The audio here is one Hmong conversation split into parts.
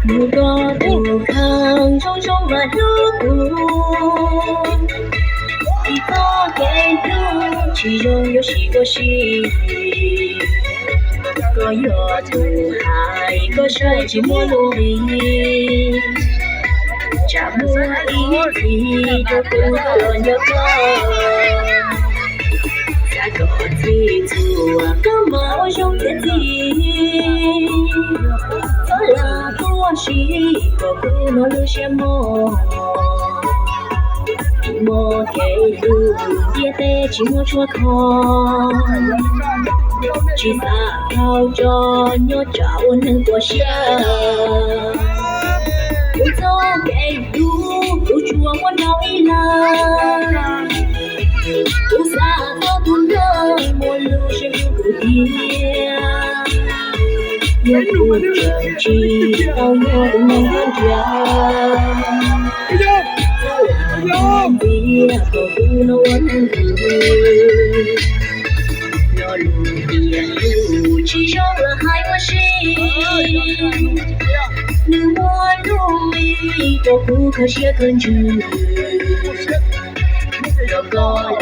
Mus koj tus kheej zoo zoo mas hlub kuv, tsis txhob kev hlub tsis zoo yuav sim ua si. Koj yog tus hais koj saib tsis muaj lub nqi, tsam muaj ib txhis rau kuv los nco koj. Xav kom txhij txhua koj mas ua zoo txiav txim, txhob lam tuaj sim kom kuv hnov lub siab mob. Muaj kev hlub ntiaj teb tsis muaj tshuaj kho, tsis xav dhau tso nyob tsam ua neeg puas siab. Kuv txoj kev hlub kuv tsuas muaj rau ib leeg, kuv xav tau tus neeg muaj lub siab hlub kuv tiag, yog kuv tseem tsis tau muaj tus neeg nrhiav, txhob lam ntxias kom kuv hnov ua neeg hlub. Lo lus tias hlub tsis zoo los hais ua si, nws muaj lub nqi rau kuv khaws siab khaws ntsws. Rau koj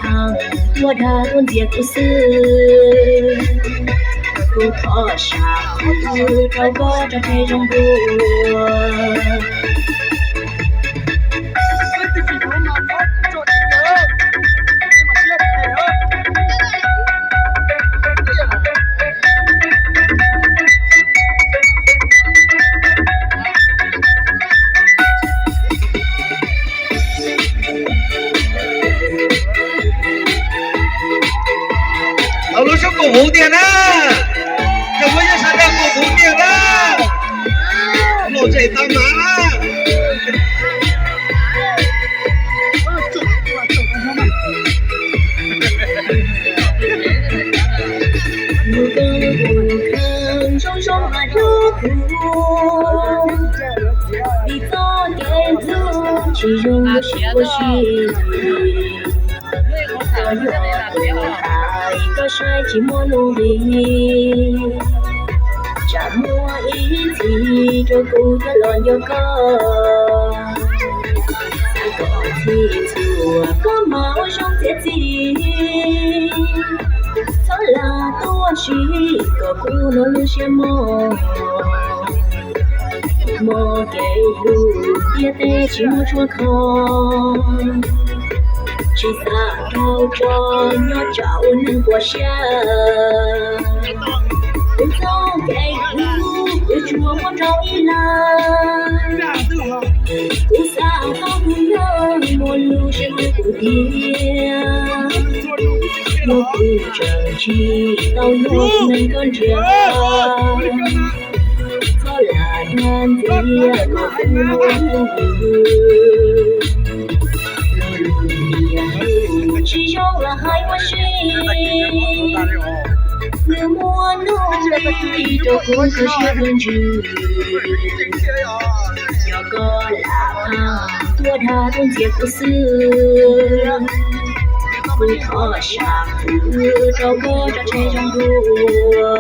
lam pheej tuaj dag tuaj ntxias kuv xwb, kuv thov sam hwm rau koj tso tseg zoo dua. Tau lub sub koom huv tiag na, cov muaj yeej sawv daws koom huv tiag na, lom zem tag mas na. Mus koj tus kheej zoo zoo mas hlub kuv, tsis txhob kev hlub tsis zoo yuav sim ua si. Koj yog tus hais koj saib tsis muaj lub nqi, tsam muaj ib txhis rau kuv thiaj los nco koj. Xav kom txhij txhua koj mas ua zoo txiav txim, txhob lam tuaj sim kom kuv hnov lub siab mob. Muaj kev hlub ntiaj teb tsis muaj tshuaj kho, tsis xav dhau tso nyob tsam ua neeg puas siab. Kuv txoj kev hlub kuv tsuas muaj rau ib leeg, kuv xav tau tus neeg muaj lub siab hlub kuv tiag, yog kuv tseem tsis tau muaj tus neeg koj nrhiav, txhob lam dag ntxias kom kuv hnov ua neeg hlub. Lo lus tias hlub tsis zoo los hais ua si, nws muaj lub nqi rau kuv khaws siab khaws ntsws. Yog koj lam pheej tuaj dag tuaj ntxias kuv xwb, kuv thov sam hwm rau koj tso tseg zoo dua.